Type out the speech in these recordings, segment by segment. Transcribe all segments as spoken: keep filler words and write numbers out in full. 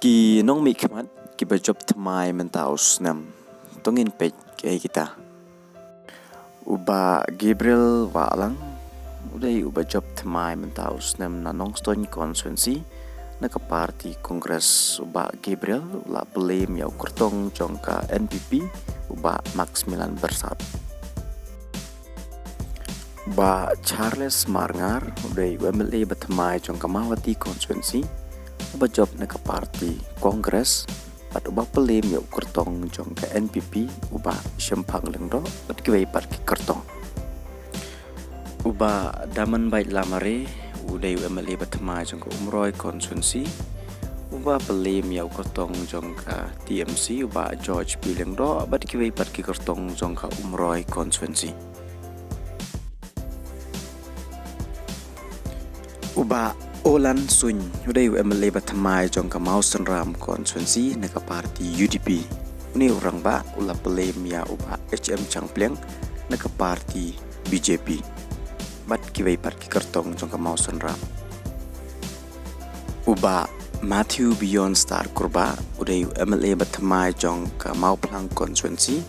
Ki nongmihkhmat kiba jop thymmai mynta u snem, to ngin peit kiei kita. U Bah Gabriel Wahlang u dei uba jop thymmai mynta u snem na Nongstoiñ constituency na ka party Congress. U Bah Gabriel u la pynlem ïa u kyrtong jong ka N P P, u Bah Maximilan Bersat. Bah Charles Marngar u dei u M L A ba thymmai jong ka Mawhati constituency, uba jop na ka party Congress, bad uba pynlem ïa u kyrtong jong ka N P P, u Bah Shemphang Lyngdoh, bad kiwei pat ki kyrtong. U Bah Damanbait Lamare u dei u M L A ba thymmai jong ka Umroi constituency, uba pynlem ïa u kyrtong jong ka T M C, u Bah George P Lyngdoh, bad kiwei pat ki kyrtong jong ka Umroi constituency. U Bah Olan Suin u dei u M L A ba thymmai jong ka Mawsynram constituency na ka party U D P. Une u rangbah u la pynlem ïa u Bah H M Shangpliang na ka party B J P, bad kiwei pat ki kyrtong jong ka Mawsynram. U Bah Matthew Beyond Star Kurbah u dei u M L A ba thymmai jong ka Mawphlang constituency,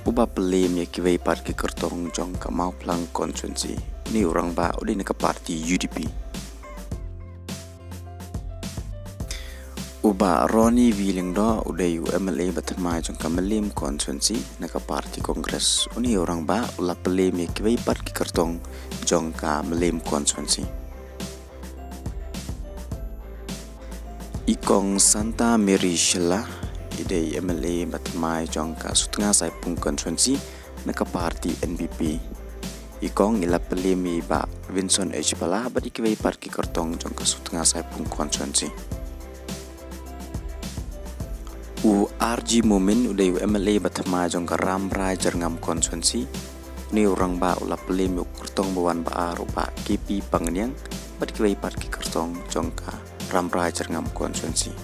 uba pynlem ïa kiwei pat ki kyrtong jong ka Mawphlang constituency. Une u rangbah u dei na ka party U D P. U Bah Ronnie V Lyngdoh u dei u M L A ba thymmai jong ka Mylliem constituency na ka party Congress. Une u rangbah u la pynlem ïa kiwei pat ki kyrtong jong ka Mylliem constituency. I Kong Santa Mary Shylla i dei M L A ba thymmai jong ka Sutnga Saipung constituency na ka party N P P. I Kong i la pynlem ïa i Bah Vinson H Pala bad ïa kiwei pat ki kyrtong jong ka Sutnga Saipung constituency. U R G Momin u dei u M L A ba thymmai jong ka Rambrai Jyrngam constituency. Une u rangbah u la pynlem ïa u kyrtong ba wan ba ar, u Bah K P Pangniang, bad kiwei pat ki kyrtong jong ka Rambrai Jyrngam constituency.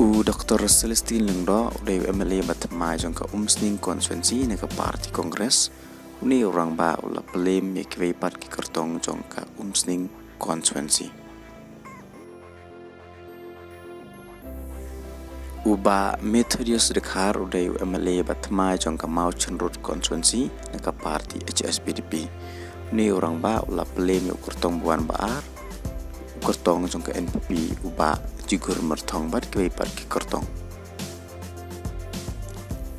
U Doctor Celestine Lyngdoh u dei u M L A ba thymmai jong ka Umsning constituency na ka party Congress. Une u rangbah u la pynlem ïa kiwei pat ki kyrtong jong ka Umsning constituency. U Bah Methodius Dkhar u dei u M L A ba thymmai jong ka Mawchynrut constituency na ka party H S P D P. Une u rangbah u la pynlem ïa u kyrtong ba wan ba ar, u kyrtong jong ka N P P, u Bah Jigur Myrthong, bad kiwei pat ki kyrtong.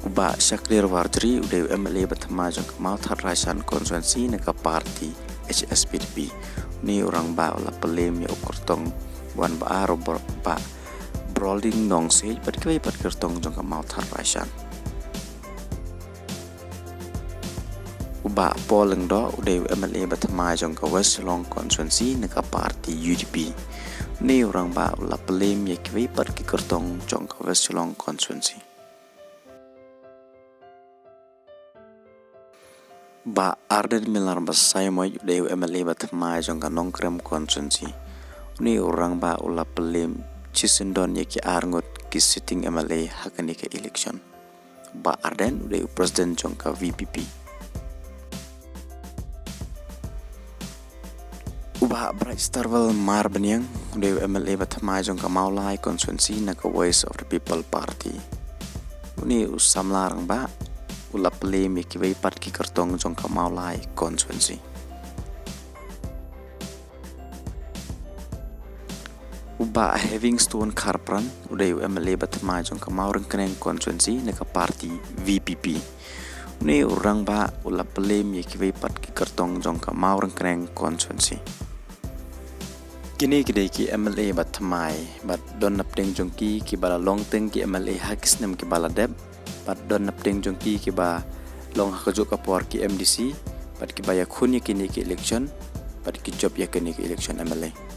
U Bah Shakliar Warjri u dei u M L A ba thymmai jong ka Mawthadraishan constituency na ka party H S P D P. Une u rangbah u la pynlem ïa u kyrtong ba wan ba ar, u Bah Brolding Nongsiej, bad kiwei pat ki kyrtong jong ka Mawthadraishan. U Bah Paul Lyngdoh u dei u M L A ba thymmai jong ka West Shillong constituency na ka party U D P. Une u rangbah u la pynlem ïa kiwei pat ki kyrtong jong ka West Shillong constituency. Bah Ardent Miller Basaiawmoit u dei u M L A ba thymmai jong ka Nongkrem constituency. Une u rangbah u la pynlem shisyndon ïa ki arngut ki sitting M L A ha kane ka election. Bah Ardent u dei u president jong ka V P P. U Bah Brightstarwell Marbaniang u dei u M L A ba thymmai jong ka Mawlai constituency na ka Voice of the People Party. Une u samla rangbah u la pynlem ïa kiwei pat ki kyrtong jong ka Mawlai constituency. U Bah Heavingstone Kharpran u dei u M L A ba thymmai jong ka Mawryngkneng constituency na ka party V P P. Une u rangbah u la pynlem ïa kiwei pat ki kyrtong jong ka Mawryngkneng constituency. Kine ki dei ki M L A ba thymmai, bad don napdeng jong ki kiba la long teng ki M L A ha ki snem kiba la dep, bad don napdeng jong ki kiba long ha kajuh ka por ki M D C, bad kiba ïakhun ïa kine ki election, bad ki jop ïa kine ki election M L A.